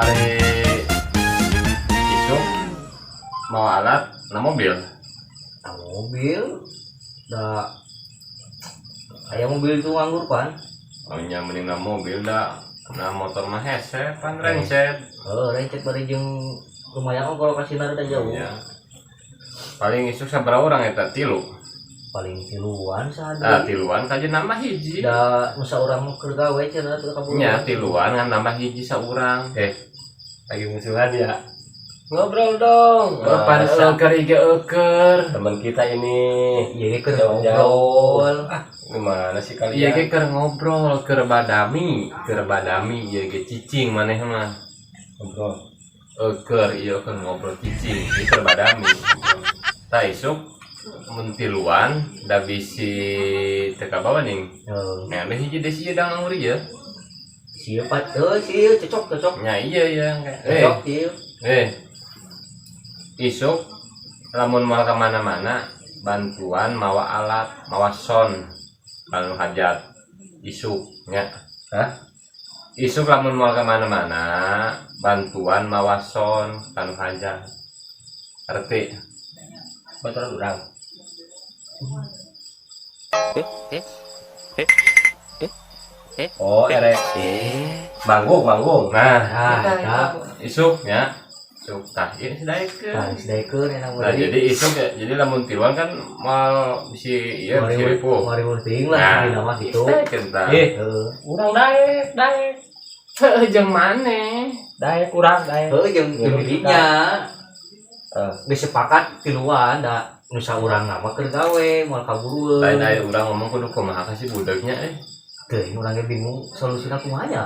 Ari isuk mawa alat na mobil? Nah, mobil da aya mobil itu nganggur pan. Oh nya, mending na mobil, da na motor mah hese pan, rencet. Oh, rencet bari jeung lumayan kan kalau kasih rada jauh. Ya. Paling isuk sabaraha urang eta, tilu? Paling tiluan. Ah, Sadar. Tiluan kaje nambah hiji. Da masa urang mau keur gawe cenah teu kaburu. Nya, tiluan ngan nambah hiji saurang. Eh, lagi musuhan ya? Ngobrol dong. Oh, pan eueuh ieu eueuh. Teman kita ini. Iya, keur Jauh-jauh. ngobrol. Ah, gimana sih kalian? Iya ge keur ngobrol, keur badami ieu ge, cicing maneh mah. Ngobrol. Eueuh ieu keur ngobrol, cicing, ieu keur badami. Tah, isuk mun tiluan da bisi teu kabawa ning. Heeh. Nah, hiji deui ieu da nganggur ieu. Sieu pat, euy, sieu cocok cocok. Nya iya ya. Eh, Cocok sieu. eh. Isuk lamun mau kemana-mana bantuan mawa alat, mawa sound anu hajat isuk nya. Hah? Isuk lamun mau kemana-mana bantuan mawa sound anu hajat. Ngerti? Baturan urang. Eh, eh. Oh, erek. Manggung, manggung. Nah, Ah, eta. Isuk nya. Isuk tah ieu si daekeun. Tah, si daekeun enak. Nah, jadi isuk ya, jadi lamun tiluan kan mal bisi ieu bisi ripuh. Mari penting lah Nah, di nama gitu. Daekeun tah. Eh, Heeh. urang daek, daek. Heuh, jeung maneh? Daek urang, daek. Heeh, jeung jeung didinya. Eh. Geus sepakat tiluan, da nu saurang mah keur gawe moal kaburueun. Lain aya urang ngomong kudu kumaha ka si budegnya eh. Teuing urang ge bingung solusina kumaha nya.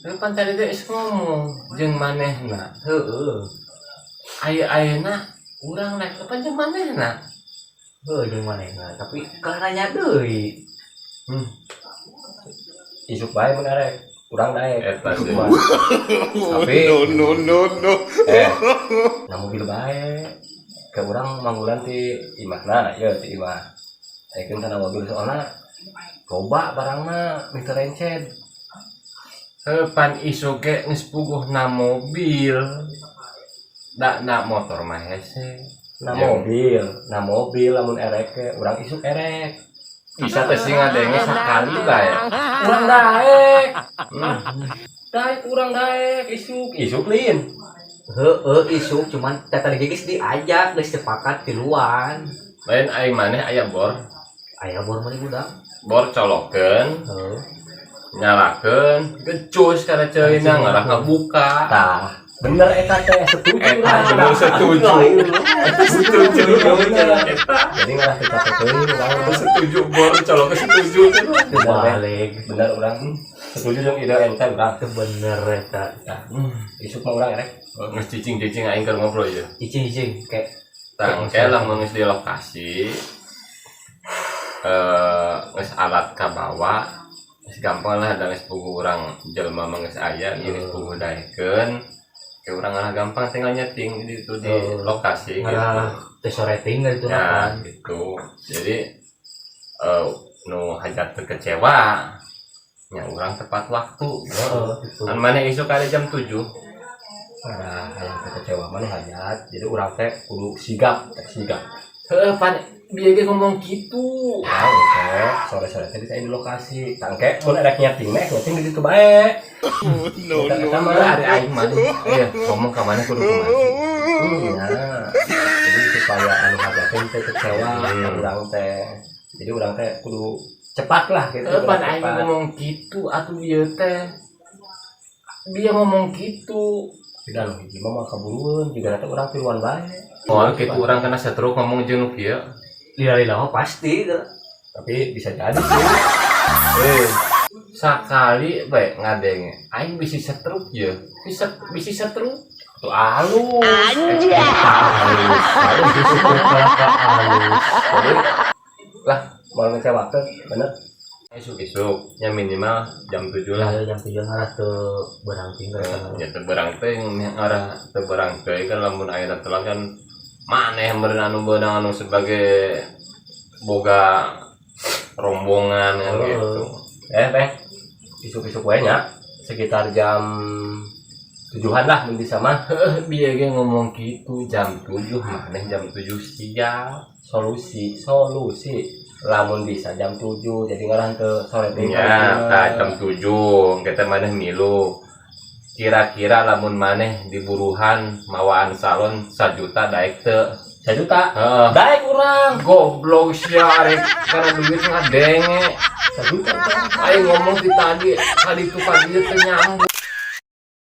Tapi pan tadi teh geus ngomong jeung manehna. Heeh. Aya ayeuna urang rek apa jeung manehna? Heuh, jeung manehna, tapi kalah nanya deui. Isuk bae mun erek. Urang daek. Eta sih. Mah. Tapi No, no, no, no. eh, na mobil bae. Ke urang manggulan ti imahna, ya ti imah. Ayeuna kana mobil soalna loba barangna minta renced. Heuh, pan isuk ge geus puguh na mobil. Da na motor mah hese. Na Jeung- mobil, na mobil lamun erek ke urang isuk erek. Bisa teh sih ngadenge sakali bae. Urang daek. Hmm. Daek urang daek isuk, isuk lin. Heeh, isuk, cuman teh tadi geus diajak, geus sepakat tiluan. Lain aing maneh aya bor. Aya bor mah di gudang. Bor colokeun, Heeh. nyalakeun, gecus kana ceulina ngarah ngabuka. Tah, bener eta teh, setuju Eta urang. Bener setuju. Eta setuju. Bener. Eta Jadi ngarah teu capek teuing urang. Setuju bor colok setuju. Bener teh. Balik. Bener urang. Setuju jeung ide ente urang. Itu bener eta. Isuk mah urang erek. Geus cicing-cicing aing keur ngobrol ya. Cicing-cicing kayak Tah, engke lamun geus di lokasi eh geus alat kabawa, geus gampang lah, da geus puguh urang jelema mah geus aya, ieu geus puguh daekeun. Ke urang lah gampang, tinggal nyeting di itu di lokasi gitu. Ngarah teh soreting gitu. Ya, gitu. Jadi eh nu hajat teu kecewa nya urang tepat waktu. Heeh, gitu. An maneh isuk ada jam 7. Nah, hayang teu kecewa mah nu hajat. Jadi urang teh kudu sigap, teh sigap. Heeh, pan bieu ge ngomong gitu. Ya, oke, sore-sore teh bisa di lokasi. Tangke mun erek nyeting mah nyeting di ditu bae. No, Eta no. eta mah. Ari aing mah iya ngomong ka mana kudu kumaha sih? Ya. Jadi supaya anu hajat teh teu kecewa urang teh. Jadi urang teh kudu cepat lah gitu. Eh, pan aing Cepat. Ngomong gitu atuh bieu teh. Dia ngomong gitu. Tidak nu hiji mah moal kaburueun, jiga teh urang tiluan bae. Oh, gitu urang kena stroke ngomong jeung nu kieu. Lila-lila mah pasti gitu. Tapi bisa jadi sih. Eh, sakali bae ngadenge. Aing bisi stroke ye. Bisa bisi stroke. Tuh alus. Halus, halus, halus. Jadi lah moal ngecewakeun, bener. Isuk-isuk ya minimal jam 7 lah. Lah jam 7 ngarah teu beurang tinggal. Ya teu beurang teh, ngarah teu beurang teh kan lamun ayeuna telat kan maneh meureun anu beunang anu sebagai boga rombongan kan gitu. Eh, teh. Isuk-isuk we nya sekitar jam Tujuhan lah mun bisa mah. Bieu ge ngomong gitu jam 7, maneh jam 7 siang. Solusi, solusi. Lamun bisa jam 7, jadi ngarah ke sore teh. Ya, tah jam 7 kita maneh milu. Kira-kira lamun maneh diburuhan mawaan salon 1 juta, daek teu? 1 juta. Heeh. Daek urang. Goblok sia, arek karena duit ngadenge. 1 juta teh. Aing ngomong ti tadi, tadi tuh ka dieu teu nyambung.